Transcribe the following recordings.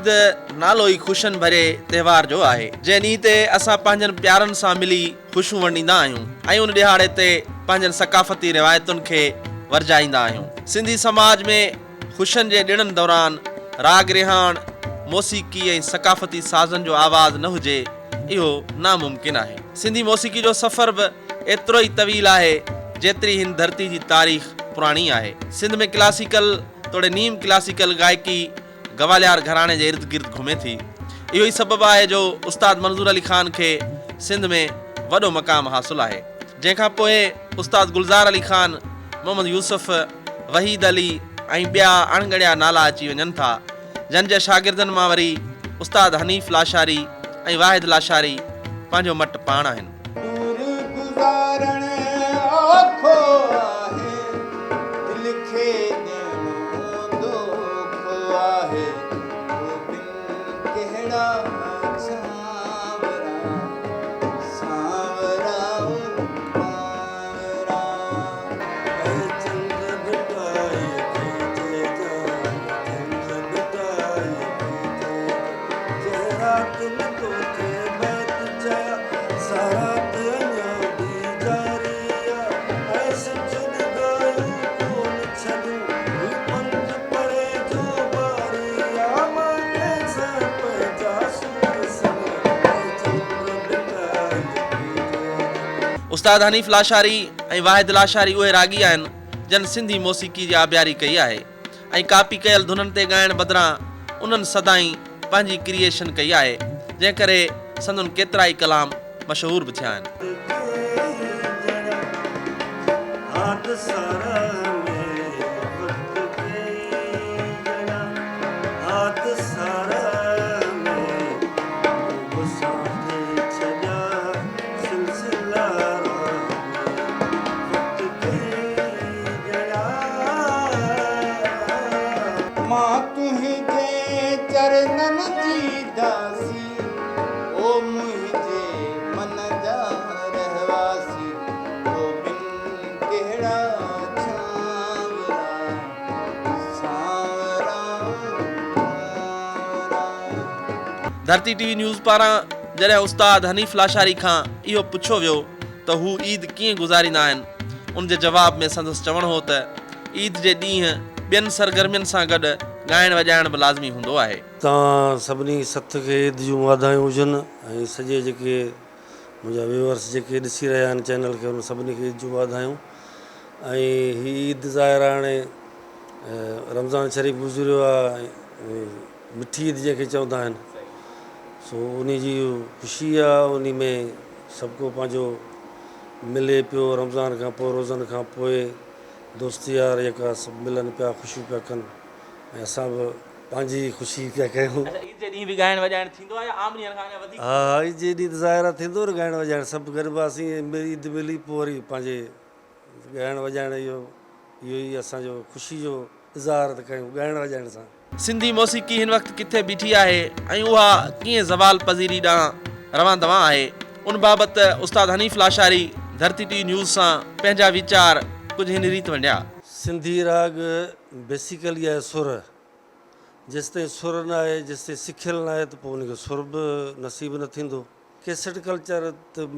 عيد نالو ئي خوشين ڀري تهوار جو آهي، جنهن ڏينهن تي اسان پنهنجن پيارن سان ملي خوشيون ونڊيندا آهيون ۽ ان ڏهاڙي تي پنهنجن ثقافتي روايتن کي ورجائيندا آهيون. سنڌي سماج ۾ خوشين جي ڏڻن دوران راڳ رهاڻ، موسيقي ۽ ثقافتي سازن جو آواز نه هجي، اهو ناممڪن آهي. سنڌي موسيقي جو سفر به ايترو ئي طويل آهي، جيتري هن ڌرتي جي تاريخ پراڻي آهي. سنڌ ۾ ڪلاسيڪل توڙي نيم ڪلاسيڪل گائڪي گواليار گهراڻي جي ارد گرد گهمي ٿي. اهو ئي سبب آهي جو استاد منظور علي خان کي سنڌ ۾ وڏو مقام حاصل آهي. جنهن کان پوء استاد گلزار علي خان، محمد يوسف، وحيد علي ۽ ٻيا اڻڳڻيا نالا اچي وڃن ٿا. جن جي شاگردن مان وري استاد حنيف لاشاري ۽ واحد لاشاري پنهنجو مٽ پاڻ آهن. دور گذارڻ اوکو آهي، دل کي ڏيڻو دوکو آهي، تو بن ڪهڙا ڇانورا، سانورا بانورا. اي چنڊ ڀٽائيء کي چئجان، چنڊ ڀٽائيء کي چئجان، جنهن رات ۾ توکي بيت چيا، سا رات اڃا به جاري آ، ۽ سج نگاهيون ڪونه ڇڏيون، هي پنڌ پري جو باري آ، مان ڪنهن سان پنهنجا سور سليان، اي چنڊ ڀٽائيء کي چئجان. استاد حنيف لاشاري ۽ واحد لاشاري اهي راڳي آهن جن سنڌي موسيقي جي آبياري ڪئي آهي ۽ ڪاپي ڪيل ڌنن تي ڳائڻ بدران انهن سدائين پنهنجي ڪريئيشن ڪئي آهي جنهن ڪري سندن ڪيترائي ڪلام مشهور به ٿيا آهن. سلسلا راهه ۾ وقت ڪيئي ڄڻيا. مان تنهنجي چرنن جي داسي، او منهنجي من جا رهواسي، تو بن ڪهڙا ڇانورا، سانورا بانورا. ڌرتي ٽي وي نيوز پاران جڏهن استاد حنيف لاشاري کان اهو پڇيو ويو ته هو عيد ڪيئن گذاريندا آهن، ان جي جواب ۾ سندس چوڻ هو ته عيد جي ڏينهن ٻين سرگرمين سان گڏ ڳائڻ وڄائڻ به لازمي هوندو آهي. توهان سڀني سٿ کي عيد جون واڌايون هجن ۽ سڄي جيڪي منهنجا ويوئرس جيڪي ڏسي رهيا آهن چينل کي انهن سڀني کي عيد جون واڌايون ۽ هي عيد ظاهر آهي هاڻي رمضان شريف گذريو آهي ۽ مٺي عيد جنهن کي چوندا آهن سو انهي جي خوشي آ انهي ۾ سڀ ڪو پنهنجو ملي پيو رمضان کان پوء روزن کان پوء دوست يار يڪا سڀ ملن پيا خوشيون پيا ڪن ۽ اسان به پنهنجي خوشي پيا ڪيون. اڇا عيد جي ڏينهن به ڳائڻ وڄائڻ ٿيندو آ يا عام ڏينهن کان اڃا وڌيڪ ها ها عيد جي ڏينهن ته ظاهر آ ٿيندو نه ڳائڻ وڄائڻ سڀ گڏباسين عيد ملي پوء وري پنهنجي ڳائڻ وڄائڻ اهو اهو ئي اسان جو خوشي جو اظهار ته ڪيون ڳائڻ وڄائڻ سان. سنڌي موسيقي هن وقت ڪٿي بيٺي آهي ۽ اها ڪيئن زوال پذيري ڏانهن روان دوان آهي، ان بابت استاد حنيف لاشاري ڌرتي ٽي وي نيوز سان پنهنجا ويچار ڪجهه هن ريت ونڊيا. سنڌي راڳ بيسيڪلي آهي سر، جيستائين سر نه آهي، جيستائين سکيل نه آهي ته پوء ان کي سر به نصيب نه ٿيندو. ڪيسٽ ڪلچر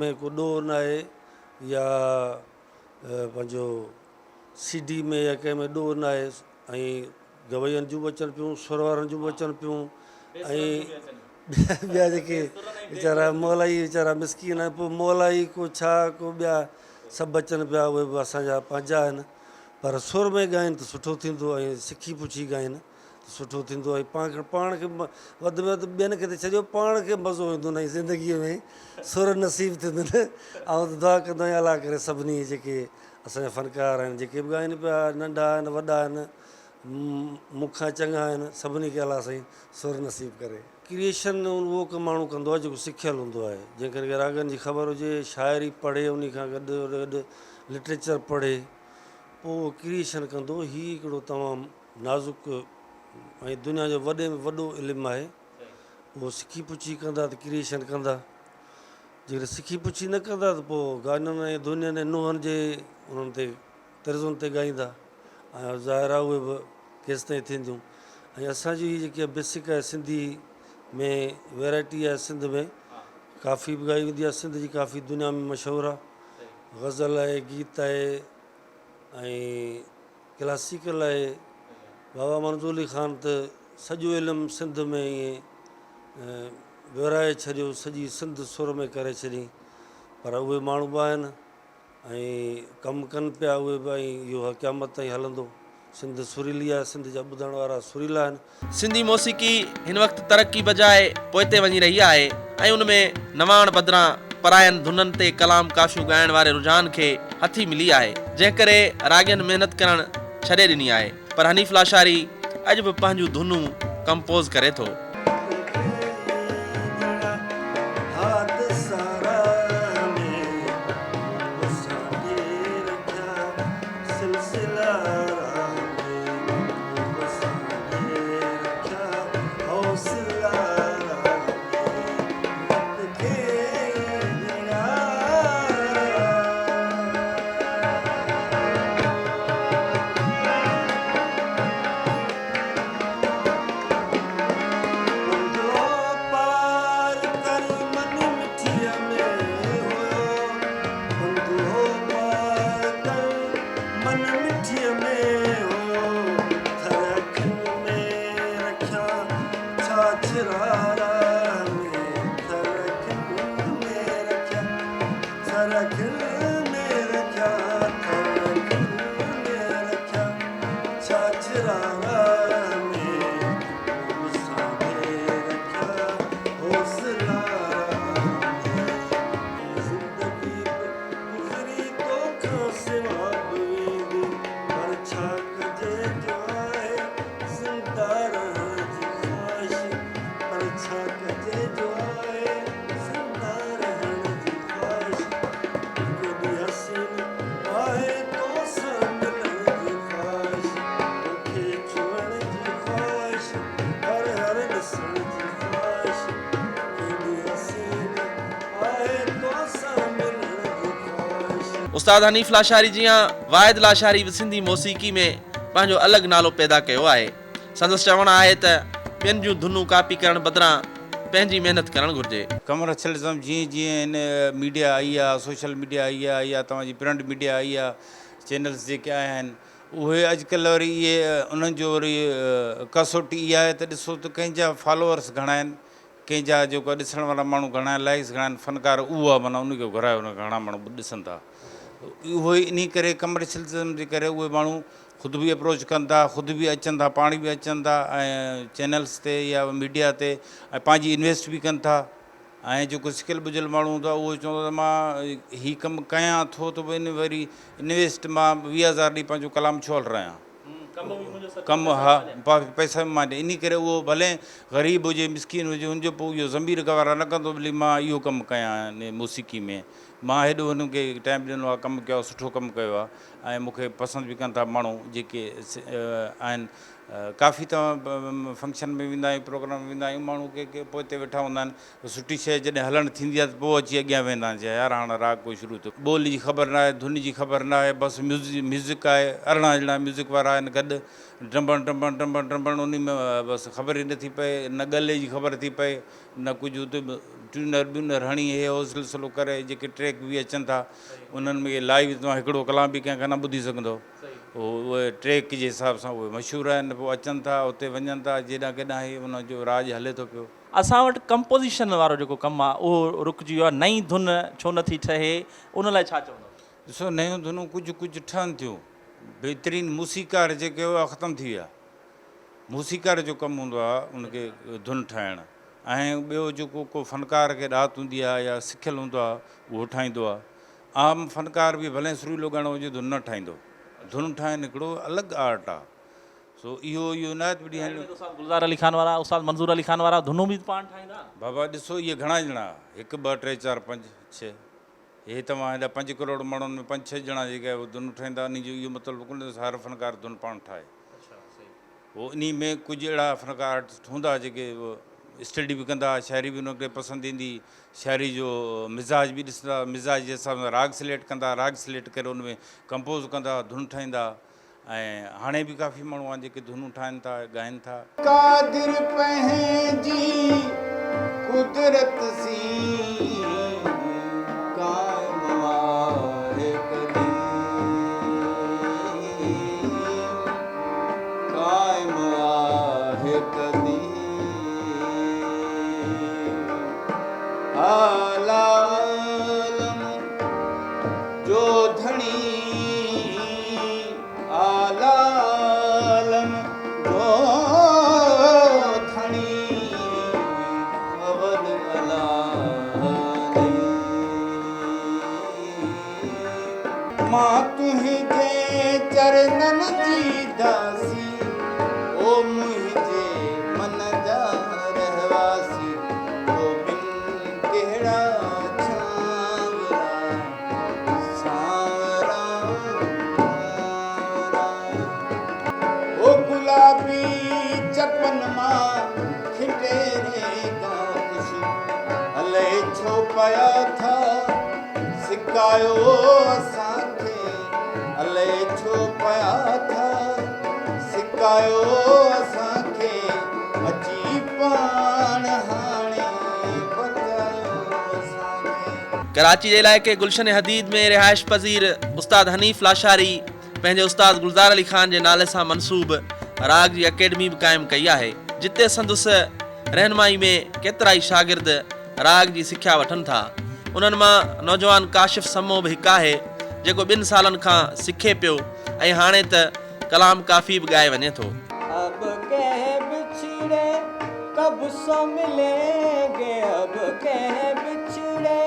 ۾ ڪو ڏوهه نه آهي يا پنهنجو سي ڊي ۾ يا ڪنهن ۾ ڏوهه نه آهي ۽ گوين جون به اچن پيون، سر وارن جون به اچن پيون ۽ ٻيا جيڪي ويچارا مولائي ويچارا مسڪين آهن پوء مولائي ڪو ڇا ڪو ٻيا سڀ اچن پيا اهي به اسان جا پنهنجا آهن پر سر ۾ ڳائين ته سٺو ٿيندو ۽ سکي پڇي ڳائين ته سٺو ٿيندو ۽ پاڻ کي پاڻ کي وڌ ۾ وڌ ٻين کي ته ڇڏيو پاڻ کي مزو ايندو نه زندگيء ۾ سر نصيب ٿيندن آئون ته دعا ڪندو آهيان الله ڪري سڀني جيڪي اسان جا فنڪار آهن جيڪي به ڳائين پيا ننڍا آهن وڏا آهن مون کان چڱا آهن سڀني کي الله سائين سر نصيب ڪري. ڪريئيشن اهو ڪم ماڻهو ڪندو آهي جيڪو سکيل هوندو آهي جنهن کي راڳن جي خبر هجي شاعري پڙهي انهي کان گڏ گڏ لٽريچر پڙهي پوء اهو ڪريئيشن ڪندو هي هڪڙو تمام نازڪ ۽ دنيا جو وڏي ۾ وڏو علم آهي اهو سکي پڇي ڪندا ته ڪريئيشن ڪندا جيڪڏهن سکي پڇي نه ڪندا ته پوء گانن ۽ ڌنين ۽ نوحن جي انهن تي طرزن تي ڳائيندا ۽ ظاهر آهي اهي به ڪيستائين ٿينديون. ۽ اسان جي هي جيڪي بيسڪ آهي سنڌي ۾ ويرائٽي آهي سنڌ ۾ ڪافي به ڳائي ويندي آهي سنڌ جي ڪافي دنيا ۾ مشهور آهي غزل آهي گيت آهي ۽ ڪلاسيڪل آهي بابا منظور علي خان ته سڄو علم سنڌ ۾ ائين ورهائي ڇڏيو سڄي سنڌ سر ۾ ڪري ڇڏي پر اهي ماڻهو به آهن ۽ ڪم ڪن پيا اهي به ۽ اهو قيامت تائين هلندو. سنڌ سريلي آهي سنڌ جا ٻڌڻ وارا سريلا آهن. سنڌي موسيقي هن وقت ترقي بجاء پوئتي وڃي رهي آهي ۽ ان ۾ نواڻ بدران پراين ڌنن تي ڪلام ڪافيون ڳائڻ واري رجحان کي هٿي ملي آهي جنهن ڪري راڳين محنت ڪرڻ ڇڏي ڏني آهي پر حنيف لاشاري اڄ به پنهنجون ڌنون ڪمپوز ڪري ٿو. استاد حنيف لاشاري جيان واحد لاشاري به سنڌي موسيقي ۾ پنهنجو الڳ نالو پيدا ڪيو آهي. سندس چوڻ آهي ته ٻين جون ڌنون ڪاپي ڪرڻ بدران پنهنجي محنت ڪرڻ گهرجي. ڪمرشلزم جيئن جيئن هن ميڊيا آئي آ سوشل ميڊيا آئي آ يا توهان جي پرنٽ ميڊيا آئي آ چينلز جيڪي آيا آهن اهي اڄڪلهه وري اهي انهن جو وري ڪسوٽي اها آهي ته ڏسو ته ڪنهن جا فالوورس گهڻا آهن ڪنهن جا جيڪو ڏسڻ وارا ماڻهو گهڻا آهن لائڪس گهڻا آهن فنڪار اهو آهي معنيٰ ان کي گهرايو ان کي گهڻا ماڻهو ڏسن ٿا اهو ئي انهي ڪري ڪمرشلزم جي ڪري اهي ماڻهو خود به اپروچ ڪن ٿا خود به اچن ٿا پاڻ به اچن ٿا ۽ چينلس تي يا ميڊيا تي ۽ پنهنجي انويسٽ به ڪن ٿا ۽ جيڪو سکيل ٻجهيل ماڻهو هوندو آهي اهو چوندو آهي ته مان هي ڪم ڪيان ٿو ته ان وري انويسٽ مان 20 هزار ڏئي پنهنجو ڪلام ڇو هلرايان ڪم ها پئسا به مان ڏيان انهي ڪري اهو ڀلي غريب هجي مسڪين هجي ان جو پوء اهو ضمير گوارا نه ڪندو ڀلي مان اهو ڪم ڪيان موسيقي ۾ مان هيڏو هن کي ٽائيم ڏنو آهي ڪم ڪيو آهي سٺو ڪم ڪيو آهي ۽ مون کي پسند به ڪن ٿا ماڻهو جيڪي آهن ڪافي توهان فنڪشن ۾ ويندا آهيون پروگرام ۾ ويندا آهيون ماڻهو ڪي ڪي پوئتي ويٺا هوندا آهن سٺي شيء جڏهن هلڻ ٿيندي آهي ته پوء اچي اڳيان ويندا آهن چي يار هاڻ راڳ ڪو شروع ٿيو ٻول جي خبر نه آهي ڌن جي خبر نه آهي بس ميوزڪ آهي 18 ڄڻا ميوزڪ وارا آهن گڏ ڊنبڻ ڊنبڻ ڊنبڻ ڊنبڻ انهي ۾ بس خبر ئي نٿي پئي نه ڳلي جي خبر ٿي پئي نه ڪجهه اتي ٽيونر ٻيونر هڻي هي هو سلسلو ڪري جيڪي ٽريڪ به اچن ٿا انهن ۾ لائيو توهان هڪڙو ڪلام به ڪنهن کان نه ٻڌي سگهندو اهي ٽريڪ جي حساب سان اهي مشهور آهن پوء اچن ٿا اتي وڃن ٿا جيڏانهن ڪيڏانهن هي ان جو راڄ هلي ٿو پيو. اسان وٽ ڪمپوزيشن وارو جيڪو ڪم آهي اهو رڪجي ويو آهي نئين ڌن ڇو نه ٿي ٺهي ان لاء ڇا چوندؤ؟ ڏسو نيون ڌنون ڪجهه ڪجهه ٺهن ٿيون بهترين موسيقار جيڪي هئا ختم ٿي ويا موسيقار جو ڪم هوندو آهي ان کي ڌن ٺاهڻ ۽ ٻيو جيڪو ڪو فنڪار کي ڏات هوندي آهي يا سکيل هوندو آهي اهو ٺاهيندو آهي عام فنڪار به ڀلي سريلو ڳائڻو هجي ڌن نه ٺاهيندو. ڌن ٺاهڻ هڪڙو الڳ آرٽ آ. سو اهو اهو نه آهي ته ٻڏي هليو. استاد گلزار علي خان وارا، استاد منظور علي خان وارا ڌنون به پاڻ ٺاهيندا. بابا ڏسو اهي گهڻا ڄڻا هڪ ٻه ٽي چار پنج ڇهه هي توهان هيڏا 5 ڪروڙ ماڻهن ۾ پنج ڇهه ڄڻا جيڪي اهي ڌنون ٺاهيندا انهي جو اهو مطلب ڪونهي ته هر فنڪار ڌن پاڻ ٺاهي. هو انهي ۾ ڪجهه اهڙا فنڪار آرٽسٽ هوندا جيڪي اسٽڊي به ڪندا شاعري به انهن کي پسند ايندي شاعري جو مزاج به ڏسندا مزاج جي حساب سان راڳ سليڪٽ ڪندا راڳ سليڪٽ ڪري ان ۾ ڪمپوز ڪندا ڌن ٺاهيندا ۽ هاڻي به ڪافي ماڻهو آهن جيڪي ڌنون ٺاهن ٿا ڳائن ٿا. قادر پنهنجي قدرت سين قائم آهي قديم قائم آهي قديم اعليٰ عالم جو ڌڻي اعليٰ عالم جو ڌڻي اول الله مان تنهنجي چرنن جي داسي او منهنجي من جا رهواسي تو بن ڪهڙا ڇانورا سانورا سانورا. او گلابي چپن مان کٽي ريگان خوش الئي ڇو پيا ٿا سڪايو اسان کي الئي ڇو پيا ٿا سڪايو اسان کي اچي پاڻ هاڻي بچايو اسان کي. ڪراچي جي علائقي گلشن حديد ۾ رهائش پذير استاد حنيف لاشاري پنهنجي استاد گلزار علي خان جي نالي سان منسوب راڳ جي اڪيڊمي به قائم ڪئي آهي، جتي سندس رهنمائي ۾ ڪيترائي شاگرد راڳ جي سکيا وٺن ٿا. انهن مان نوجوان ڪاشف سمو به هڪ آهي، جيڪو ٻن سالن کان سکي پيو ۽ هاڻي ته ڪلام ڪافي به ڳائي وڃي ٿو. اب ڪنهن بڇڙي ڪب سو ملين گي اب ڪنهن بڇڙي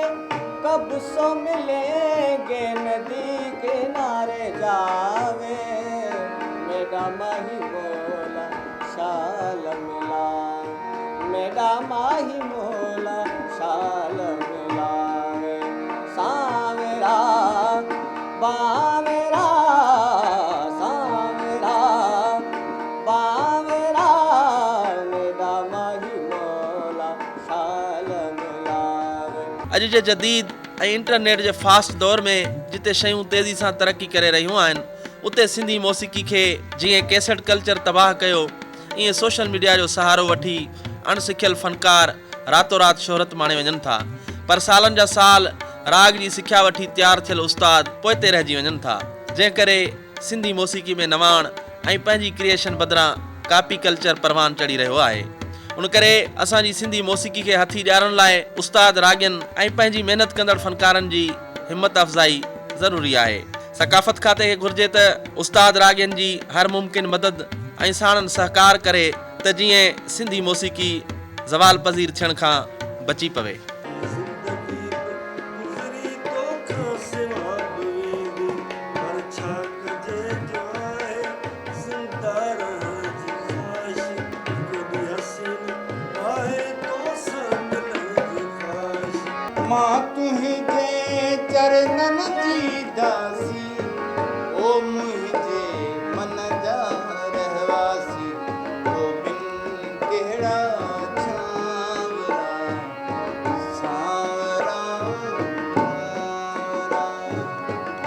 ڪب سو ملين گي ندي ڪناري جاوي ميڏا ماهي مولا شال ملاوي ميڏا ماهي مولا شال ملاوي سانورا بانورا سانورا بانورا ميڏا ماهي مولا شال ملاوي. اڄ جي جديد ۽ انٽرنيٽ جي فاسٽ دور ۾ جتي شيون تيزي سان ترقي ڪري رهيون آهن اتي سنڌي موسيقي کي جيئن ڪيسٽ ڪلچر تباهه ڪيو ائين سوشل ميڊيا جو سهارو وٺي اڻ سکيل فنڪار راتو رات شهرت ماڻي وڃن ٿا پر سالن جا سال راڳ جي سکيا وٺي تيار ٿيل استاد پوئتي رهجي وڃن ٿا جنهن ڪري سنڌي موسيقي ۾ نواڻ ۽ پنهنجي ڪريئيشن بدران ڪاپي ڪلچر پروان چڙهي رهيو آهي ان ڪري اسان جي سنڌي موسيقي کي هٿي ڏيارڻ لاء استاد راڳين ۽ پنهنجي محنت ڪندڙ فنڪارن جي همت افزائي ضروري آهي. ثقافت کاتي کي گهرجي ته استاد راڳين جي هر ممڪن مدد ۽ ساڻن سهڪار ڪري ته جيئن سنڌي موسيقي زوال پذير ٿيڻ کان بچي پوي. زندگي به گذري توکان سوا به ويندي پر ڇا ڪجي جو آهي زنده رهڻ جي خواهش هڪ ڏينهن حسين آهي توسان ملڻ جي خواهش. مان تنهنجي چرنن جي داسي.